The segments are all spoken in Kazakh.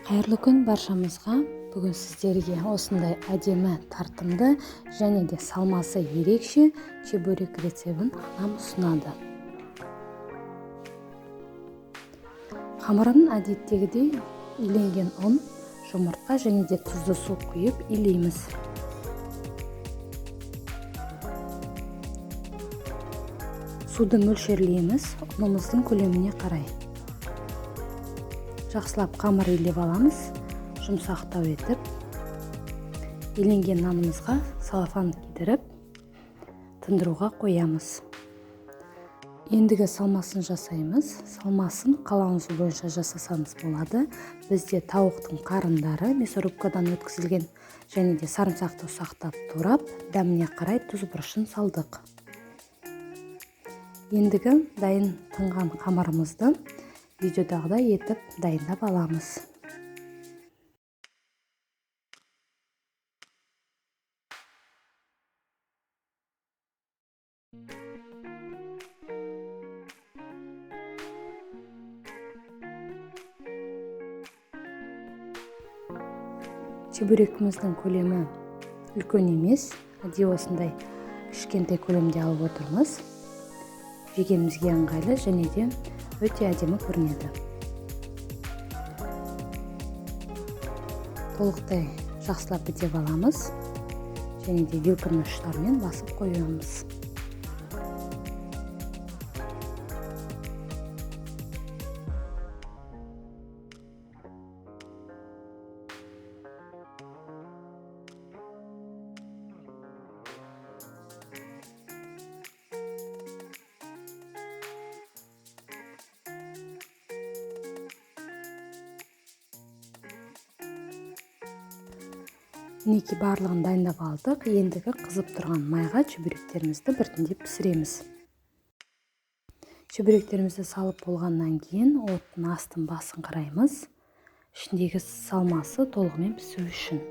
Қайырлы күн баршамызға. Бүгін сіздерге осындай әдемі, тартымды және де салмасы ерекше чебурек рецебін анам ұсынады. Қамырын әдеттегідей иленген ұн, жұмыртқа және де тұзды су құйып илейміз. Суды мөлшерлейміз, ұнымыздың көлеміне қарай. Жақсылап қамыр илеп аламыз, жұмсақтау етіп. Иленген нанымызға салафан кидіріп, тындыруға қоямыз. Ендігі салмасын жасаймыз. Салмасын қалауыңыз бойынша жасасаңыз болады. Бізде тауықтың қарындары мясорубкадан өткізілген және де сарымсақты ұсақтап турап, дәміне қарай тұз бұрышын салдық. Ендігі дайын тынған қамырымызды видеодағыдай етіп дайындап аламыз. Чебурекіміздің көлемі үлкен емес, әдейі осындай кішкентай көлемде алып отырмыз. Жегенімізге ыңғайлы және де өте әдемі көрінеді. Толықтай жақсылап бітеп аламыз және де вилканың ұштарымен басып қоямыз. Мінекей барлығын дайындап алдық. Ендігі қызып тұрған майға чебуректерімізді біртіндеп пісіреміз. Чебуректерімізді салып болғаннан кейін оттың астын басын қараймыз. Ішіндегі салмасы толығымен пісу үшін.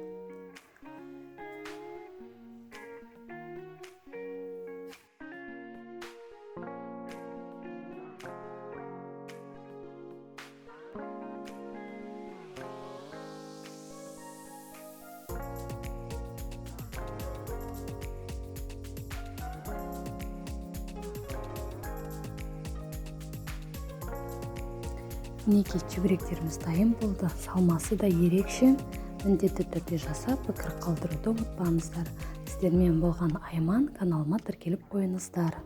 Мінекей чебуректеріміз дайын болды. Салмасы да ерекше. Міндетті түрде жасап, пікір қалдыруды ұмытпаңыздар. Сіздермен болған Айман, каналыма тіркеліп қойыңыздар.